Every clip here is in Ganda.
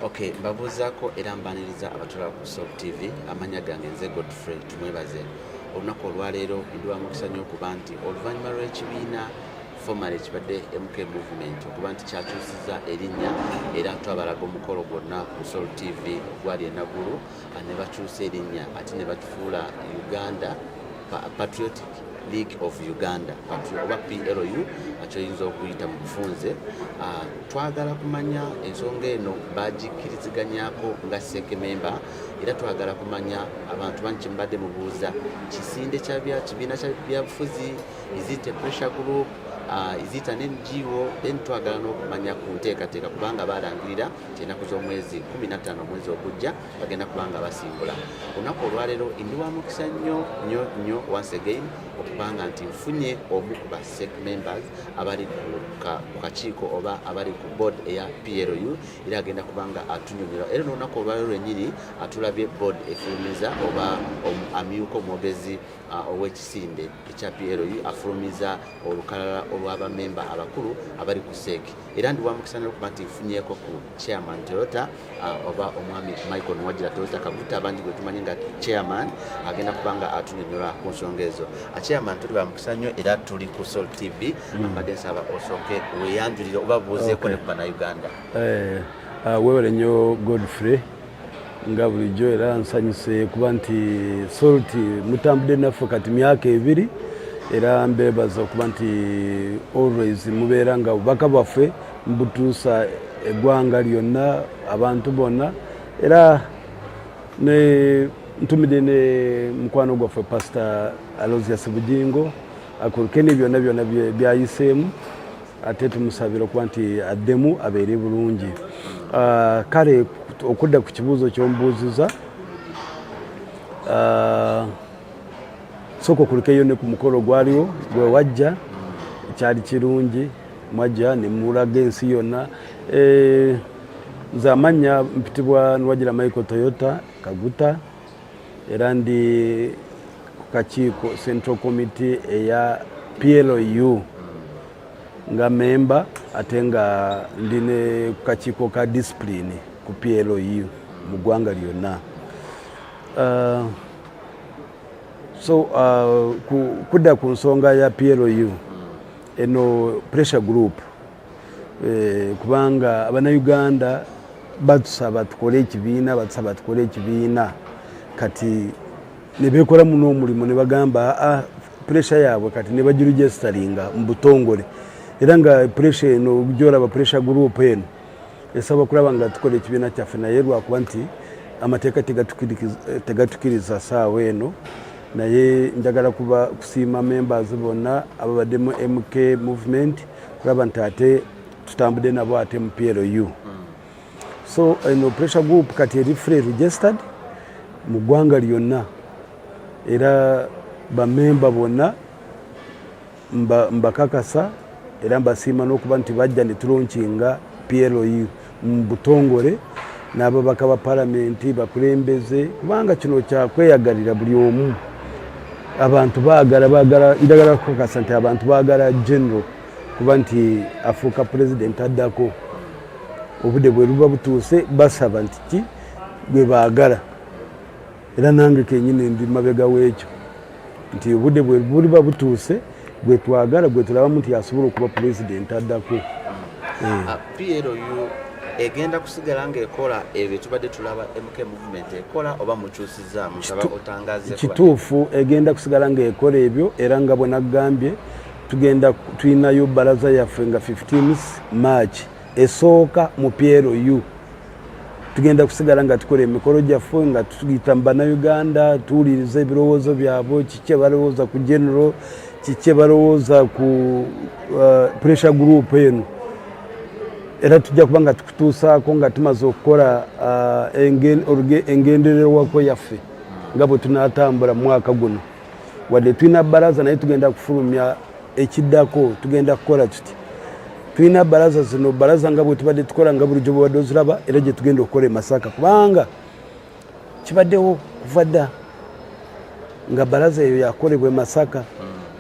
Ok, mbabuuzaako era mbaniriza abatulaba ku Salt TV. Amannya gange nze Godfrey Tumwebaze. Olunaku olwaleero ndi wa mukisa nnyo okuba nti oluvannyuma lw'ekibiina formally ekibadde MK Movement okuba nti kyakyusiza erinnya, era twabalaga omukolo gwonna ku Salt TV ogwali e Naguru, ne bakyusa erinnya ate ne batufuula Uganda Patriotic League of Uganda, oba PLU kyoyinza okuyita mu bufunze. Twagala kumanya ensonga eno bagikkiriziganyako nga CEC member, era twagala kumanya abantu bangi kyemubadde mubuuza: kisinde kya kibiina kya byabufuzi? Is it a pressure group? Is it an NGO? Then twagala n'okumanya ku nteekateeka, kubanga balangirira nti ennaku z'omwezi 15 omwezi ogujja bagenda kubanga basimbula. Olunaku olwaleero ndi wa mukisa nnyo nnyo nnyo once again okubanga nti nfunye omu ku ba CEC members abali ku kakiiko oba abali ku board eya PLU, era agenda kubanga atunyonyola. Era n'olunaku olwaleero lwennyini atulabye board efulumiza oba amyuka omwogezi ow'ekisinde ekya PLU afulumiza olukalala olw'abamemba abakulu abali ku CEC. Era ndi wamukisa okuba nti nfunyeeko ku Chairman Toyota, oba omwami Michael Nuwagira Toyota Kaguta, abangi gwe tumanyi nga Chairman, agenda kuba nga atunyonyola ku nsonga ezo. Chairman, tuli bamukisa nnyo era tuli ku Salt TV. Mbadde nsaba osooke weeyanjulire oba buuzeeko ne ku Bannayuganda. Weewale nnyo Godfrey, nga bulijjo, era nsanyuse kuba nti Salt mutambudde naffe kati myaka 2, era mbeebaza okuba nti always mubeera nga obubaka bwaffe mubutuusa eggwanga lyonna, abantu bonna. Era ne ntumidde ne mukwano gwaffe Pastor Aloysius Bugingo akulukeni byonna byonna byayiseemu, ate tumusabira okuba nti addemu abeere bulungi. Kale okudda ku kibuuzo kyombuuziza, sooka okulikeyo ne ku mukolo gwaliwo gwe wajja, kyali kirungi, mwajja ne mulaga ensi yonna. Nze amannya mpitibwa Nuwagira Michael Toyota Kaguta, era ndi ku kakiiko Central Committee eya PLU nga memba, ate nga ndi ne ku kakiiko ka discipline ku PLU mu ggwanga lyonna. So kudda ku nsonga ya PLU eno, pressure group, kubanga Abannayuganda batusaba tukole ekibiina, batusaba tukole ekibiina. Kati ne beekolamu n'omulimu ne bagamba, ah, pressure yaabwe kati ne bagiregisteringa mu butongole. Era nga pressure eno gyolaba, pressure group eno esaba kulaba nga tukola ekibiina kyaffe, naye lwakuba nti amateeka tegatukiriza saawa eno. Naye njagala kuba kusiima members bonna ababadde mu MK Movement, kulaba nti ate tutambudde nabo ate mu PLU. So eno pressure group kati eri fully registered mu ggwanga lyonna, era bamemba bonna mbakakasa era mbasiima n'okuba nti bajja ne tulaunchinga PLU mu butongole n'ababaka ba palamenti bakulembeze, kubanga kino kyakweyagalira buli omu. Abantu baagala, baagala, njagala kukakasa nti abantu baagala General kuba nti afuuka pulezidenti addako. Obudde bwe luba butuuse, basaba nti ki gwe baagala, era nange kenyini ndi mabega w'ekyo nti obudde bwe buliba butuuse, gwe twagala, gwe tulabamu nti asobola okuba pulezidenti addako. PLU egenda kusigala ng'ekola ebyo tubadde tulaba MK Movement ekola, oba mukyusizaamu? Nsaba otangaze. Kituufu, egenda kusigala ng'ekola ebyo, era nga bwe naggambye, tugenda tulinayo balaza yaffe nga 15 March esooka mu PLU. Tugenda kusigala nga tukola emikolo gyaffe nga tuyita mu Bannayuganda, tuwuliriza ebirowoozo byabwe, kiki balowooza ku General, kiki balowooza ku pressure group eno. Era tujja kuba nga tukutuusaako nga tumaze okukola engendererwako yaffe nga bwe tunaatambula mu mwaka guno. Wadde tulina baraza, naye tugenda kufulumya ekiddako. Tugenda kukola tuti: tulina baraza zino, baraza nga bwe tubadde tukola, nga bulijjo bwebadde oziraba, era gye tugenda okukola e Masaka, kubanga kibaddewo kuva dda nga baraza eyo yakolebwa e Masaka.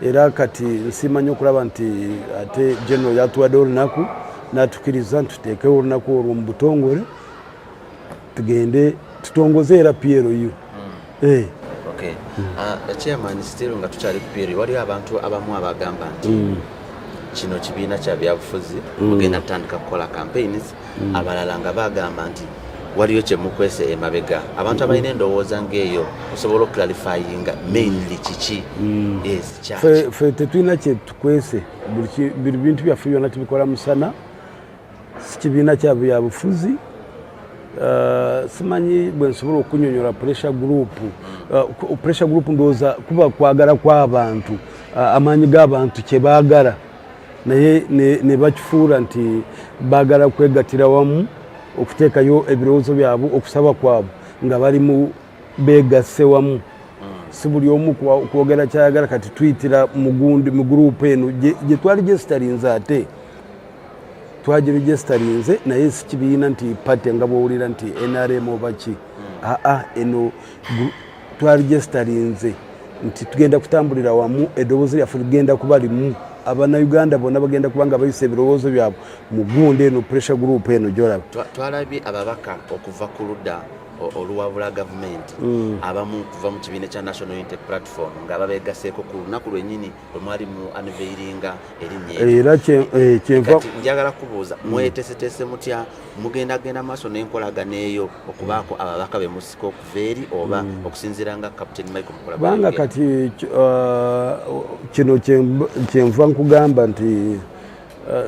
Era kati nsiima nnyo okulaba nti ate General yatuwadde olunaku. Natukiriza nti tuteekewo olunaku olwo mu butongole, tugende tutongoze era PLU. Okay. Chairman, still nga tukyali ku PLU, waliwo abantu abamu abagamba nti kino kibiina kya byabufuzi, mugenda kutandika kukola campaigns. Abalala nga bagamba nti waliyo kyemukwese emabega. Abantu abalina endowooza ng'eyo, osobola okuclarifyinga mainly kiki? Yes, kyaki? Fe tetulina kyetukwese. Buli bintu byaffe byonna tubikola musana, si kibiina kya byabufuzi. Simanyi bwe nsobola okunyonyola pressure group. Pressure group ndowooza kuba kwagala kw'abantu, amaanyi g'abantu kye baagala, naye ne bakifuula nti baagala kwegattira wamu okuteekayo ebirowoozo byabwe, okusaba kwabwe nga bali mu beegasse wamu, si buli omu kwogera kyayagala. Kati tuyitira mugundi mu group eno gye twali registerinze, ate twagiregisterinze, naye si kibiina nti party nga bwowulira nti NRM oba ki. Aa, eno twaregisterinze nti tugenda kutambulira wamu, eddoboozi lyaffe ligenda kuba limu, Abannayuganda bonna bagenda kuba nga bayisa ebirowoozo byabwe mu gundi eno, pressure group eno gyolaba. Twalabye ababaka okuva ku ludda oluwabula gavumenti, abamu kuva mu kibiina kya National Unity Platform, nga babegaseeko ku lunaku lwennyini lwe mwali mu unveilinga erinnya eryo. Era kyenva Kati njagala kubuuza, mweteeseteese mutya? Mugenda genda maaso n'enkolagano eyo okubaako ababaka be musika okuva eri, oba okusinziira nga Captain Michael Mukola Kubanga bw'ayogera? Kati kino kyenva nkugamba nti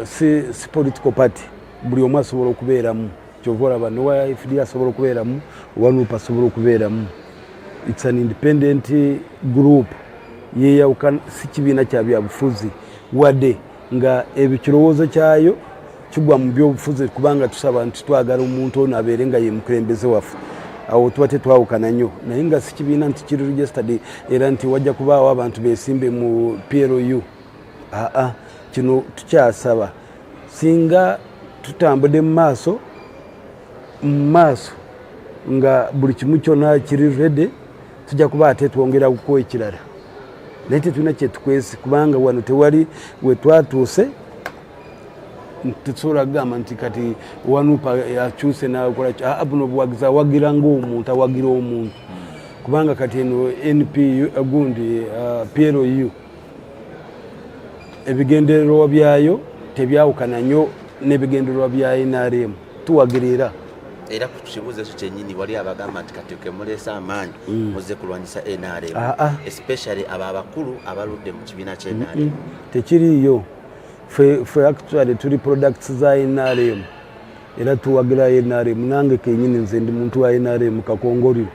si political party, buli omu asobola okubeeramu. Kyova olaba nowa FD asobola okubeeramu, owa NUP asobola okubeeramu. It's an independent group, yeyawuka, si kibiina kya byabufuzi, wadde nga ebyo kirowoozo kyayo kigwa mu byobufuzi, kubanga tusaba nti twagala omuntu ono abeere nga ye mukulembeze waffe. Awo tuba tetwawukana nnyo, naye nga si kibiina nti kiri registered era nti wajja kubaawo abantu besimbe mu PLU. Aa, kino tukyasaba, singa tutambudde mu maaso nga buli kimu kyonna kiri ready, tujja kuba ate twongeraku ekirala, naye tetulina kyetukwesi, kubanga wano tewali wetwatuuse tetusobola kugamba nti kati wa NUP akyuse nakola. Buno obuwagizi awagira ngaomuntu awagira omuntu, kubanga kati eno NPU gundi PLU ebigendererwa byayo tebyawukana nnyo n'ebigendererwa bya NRM, tuwagira era. Era ku kibuuzo ekyo kyennyini, wali abagamba nti kati ke muleese amaanyi muzze kulwanyisa NRM, especially abo abakulu abaludde mu kibiina kya NRM. Tekiriiyo. Fe actually tuli products za NRM era tuwagira NRM. Nange kenyini nze ndi muntu wa NRM kakongoliro,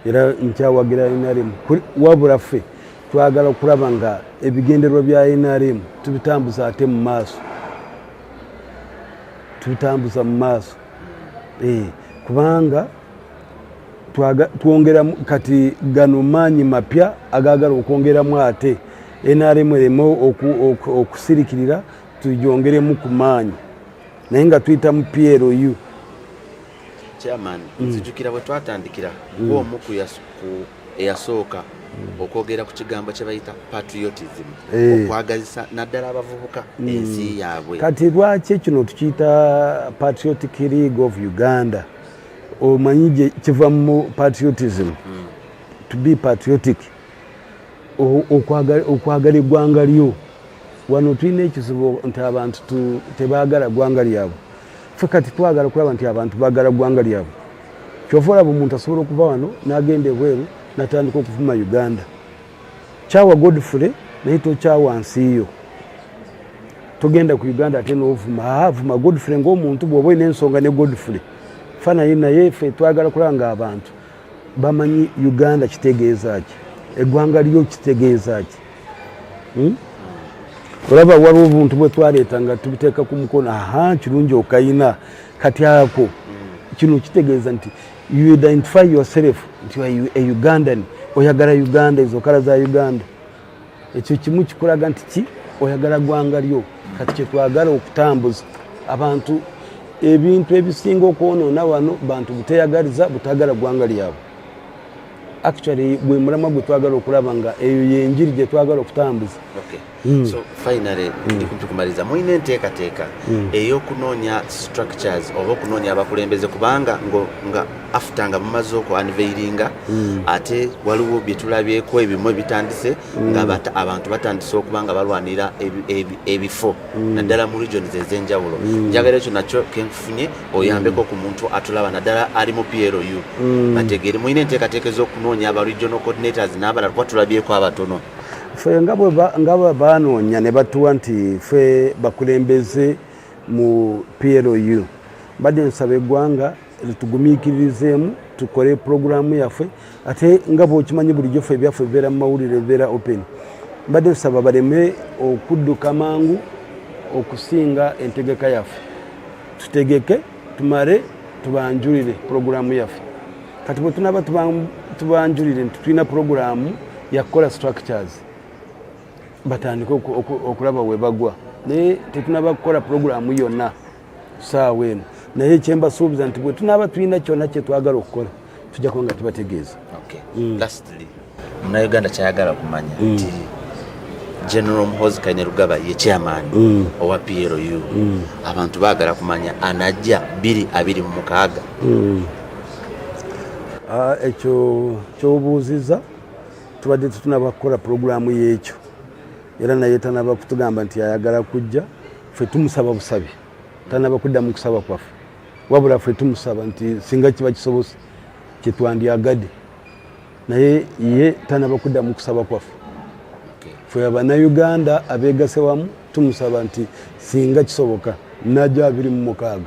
era nkyawagira NRM. Wabula ffe twagala okulaba nga ebigendererwa bya NRM tubitambuza ate mu maaso, tubitambuza mu maaso. Kubanga twongeramu kati gano maanyi mapya agagala okwongeramu, ate NRM ereme okusirikirira, tugyongeremu ku maanyi, naye nga tuyita mu PLU. Chairman, nzijukira bwe twatandikira, gwomu ku eyasooka okwogera ku kigambo kye bayita patriotism, okwagazisa naddala abavubuka ensi yaabwe. Kati lwaki kino tukiyita Patriotic League of Uganda? Omanyi kiva mu patriotism, to be patriotic, okwagala eggwanga lyo. Wano tulina ekizibu nti abantu tebaagala ggwanga lyabwe. Ffe kati twagala kulaba nti abantu baagala ggwanga lyabwe. Kyova olaba omuntu asobola okuva wano n'agenda ebweru n'atandika okuvuma Uganda. Kyawa Godfrey, naye tokyawa nsi yo. Togenda ku Uganda ate novuma. Vuma Godfrey ngaomuntu, bw'oba olina ensonga ne Godfrey fanaye, naye ffe twagala kulaba nga abantu bamanyi Uganda kitegeeza ki, eggwanga lyo kitegeeza ki. Olaba waliwo obuntu bwe twaleeta nga tubuteeka ku mukono. Aha, kirungi okayina kati ako. Kino kitegeeza nti you identify yourself nti you are a Ugandan, oyagala Uganda, ezo colour za Uganda. Ekyo kimu kikulaga nti ki oyagala ggwanga lyo. Kati kyetwagala okutambuza abantu, ebintu ebisinga okwonoona wano bantu buteyagaliza, butagala ggwanga lyabwe. Actually gwe mulamwa gwe twagala okulaba nga eyo yenjiri gye twagala okutambuza. Okay. So finally, ndi kumpi kumaliriza, mulina enteekateeka ey'okunoonya structures oba okunoonya abakulembeze? Kubanga nga after nga mumaze oku unveilinga, ate waliwo bye tulabyeko ebimu ebitandise nga abantu batandise okuba nga balwanira ebifo naddala mu regions ez'enjawulo. Njagala ekyo nakyo kenkufunye oyambeko ku muntu atulaba, naddala ali mu PLU, bategeere. Mulina enteekateeka ez'okunoonya aba regional coordinators n'abalala, kuba tulabyeko abatono? Ffe nga bwe banoonya ne batuwa nti ffe bakulembeze mu PLU, mbadde nsaba eggwanga litugumiikiririzeemu tukole puroguramu yaffe. Ate nga bwokimanyi, bulijjo ffe ebyaffe bibeera mu mawulire, bibeera open. Mbadde nsaba baleme okudduka mangu okusinga entegeka yaffe. Tutegeke, tumale tubanjulire puroguramu yaffe. Kati bwe tunaba tubanjulire nti tulina puroguramu yakukola structures, batandike okulaba we bagwa. Naye tetunaba kukola puroguramu yonna saawa eno. Naye kyembasuubiza nti bwe tunaaba tulina kyonna kyetwagala okukola, tujja kuba nga tubategeeza. Okay. Lastly, Munnayuganda kyayagala kumanya nti General Muhoozi Kainerugaba ye chairman owa PLU. Abantu baagala kumanya anajja 2026? Ah, ekyo kyobuuziza tubadde tetunaba kukola puroguramu y'ekyo, era naye tanaba kutugamba nti ayagala kujja. Ffe tumusaba busabi, tanaba kuddamu kusaba kwaffe, wabula ffe tumusaba nti singa kiba kisobose kyetwandyagadde, naye ye tanaba kuddamu kusaba kwaffe. Ffe Abannayuganda abeegase wamu tumusaba nti singa kisoboka najja 26,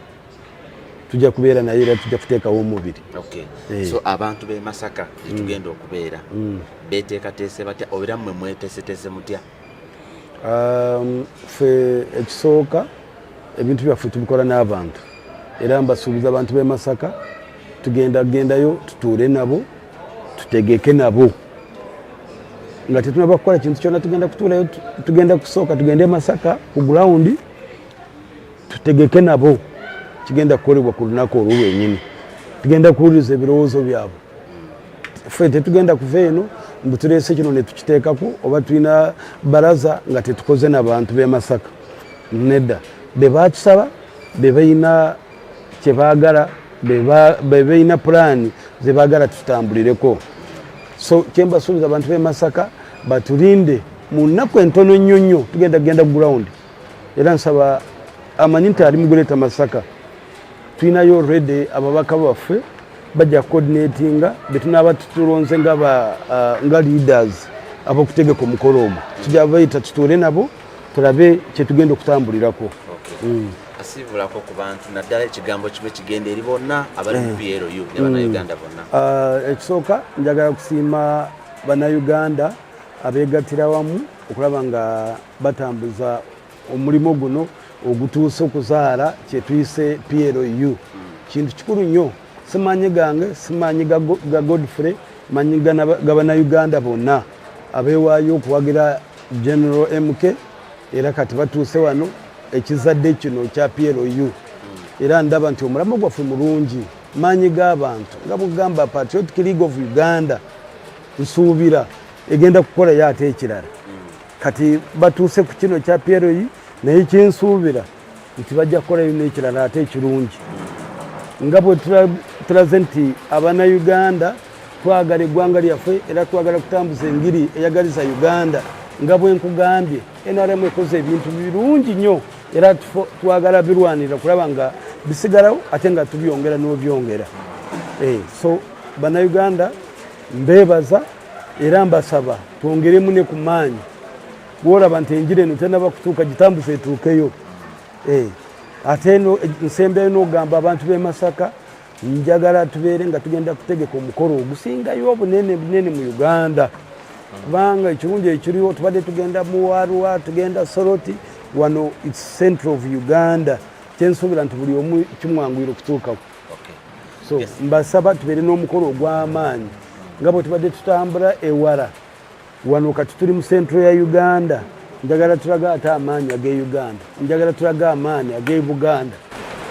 tujja kubeera naye era tujja kuteekawo omubiri. Okay. Eh. So abantu b'e Masaka gyetugenda okubeera beteekateese batya, oba mmwe mweteeseteese mutya? Ffe ekisooka, ebintu byaffe tubikola n'abantu, era mbasuubiza abantu b'e Masaka tugenda gendayo tutuule nabo, tutegeke nabo nga tetunaba kukola kintu kyonna. Tugenda kutuulayo, tugenda kusooka tugende e Masaka ku ground tutegeke nabo. Kigenda kukolebwa ku lunaku olwo lwenyini. Tugenda kuwuliriza ebirowoozo byabwe. Ffe tetugenda kuva eno mbu tuleese kino netukiteekako oba tulina baraza nga tetukoze n'abantu b'e Masaka. Nedda, be batusaba, be balina kyebaagala, be balina pulaani zebaagala tutambulireko. So kyembasuubiza abantu b'e Masaka, batulinde mu nnaku entono ennyo nnyo, tugenda kugenda ground. Era nsaba amanyi nti ali mu Greater Masaka, tulinayo already ababaka baffe bajja coordinatinga betunaaba tutulonze nga leaders abokutegeka omukolo ogwo. Tujja bayita tutuule nabo, tulabe kyetugenda okutambulirako. Okay. Asiibulako ku bantu, naddala ekigambo kibe kigenda eri bonna abali mu PLU ne Bannayuganda bonna. Ekisooka, njagala kusiima Bannayuganda abeegattira wamu okulaba nga batambuza omulimu guno ogutuuse okuzaala kyetuyise PLU. Kintu kikulu nnyo. Si maanyi gange, si maanyi ga Godfrey, maanyi ga Bannayuganda bonna abeewaayo okuwagira General MK, era kati batuuse wano ekizadde kino kya PLU. Era ndaba nti omulamo gwaffe mulungi, maanyi g'abantu, nga bwegamba Patriotic League of Uganda, nsuubira egenda kukolayo ate ekirala. Kati batuuse ku kino kya PLU, naye kyensuubira nti bajja kukolayo n'ekirala ate ekirungi, nga bwe tulaze nti Abannayuganda twagala eggwanga lyaffe era twagala kutambuza engiri eyagaliza Uganda. Nga bwe nkugambye, NRM ekoze ebintu birungi nnyo, era twagala birwanira kulaba nga bisigalawo ate nga tubyongera n'obyongera. So Bannayuganda mbeebaza era mbasaba twongeremu ne ku maanyi. Bwolaba nti enjiri eno tenaba kutuuka, gitambuza etuukeyo. Ate eno nsembeyo n'okugamba abantu b'e Masaka, njagala tubeere nga tugenda kutegeka omukolo ogusingayo obunene bunene mu Uganda, kubanga ekirungi ekiriwo, tubadde tugenda mu Arua, tugenda Soroti, wano it's central of Uganda, kyensuubira nti buli omu kimwanguyira okutuukako. So mbasaba tubeere n'omukolo ogw'amaanyi nga bwe tubadde tutambula ewala. Wano kati tuli mu central ya Uganda. Njagala tulaga ate amaanyi ag'e Uganda, njagala tulaga amaanyi ag'e Buganda.